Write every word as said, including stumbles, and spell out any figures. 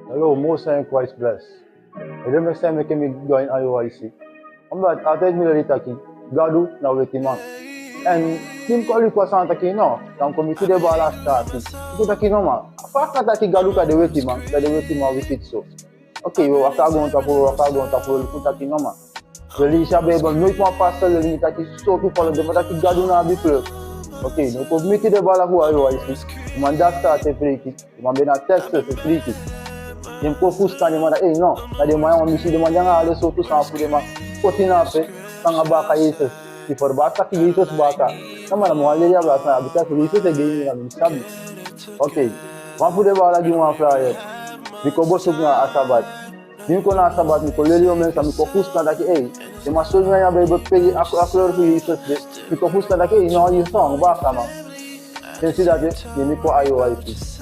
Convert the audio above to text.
Hello, Most High in Christ bless. Ede meki san meki mi go ini I O I C. Omdat altijd mi leli taki Gadu na wetiman. En di mi kon luku a sani taki no, dan mi kon miti den baala a staati. Mi kon taki no man, fa a kan taki Gadu kan de wetiman, dan den wetiman wikiti so. Oké, wi waka a goontapu, wi waka a goontapu, wi luku taki no man. Wi leisi a Bijbel, noiti wan pastor leli mi taki sortu folo, den man taki Gadu no abi kleur. Oké, dan mi kon miti den baala fu I O I C. Den man de a staati e preiki. Den man ben na Texas e preiki. Den kon fusutan, den man taki ei no, na den man ya wan misi, den man de anga ala den sortu sani fu den man poti na ape, nanga baka Yesus. Yu fu baka taki Yesus baka. Na man, na mi wan leli a baka, bika efu Yesus e gi mi, na mi sabi. Oké, wan fu den baala gi mi wan flyer. Mi kon bosuku na a Sabat. Di mi kon na a Sabat, mi kon leli omen sani, mi kon fusutan taki ei, den man sori mi na a Bijbel pe a, a kleur fu Yesus de. Mi kon fusutan taki ei, no, Yesus a wan bakaman. Sensi dati, ne mi kon I O I C.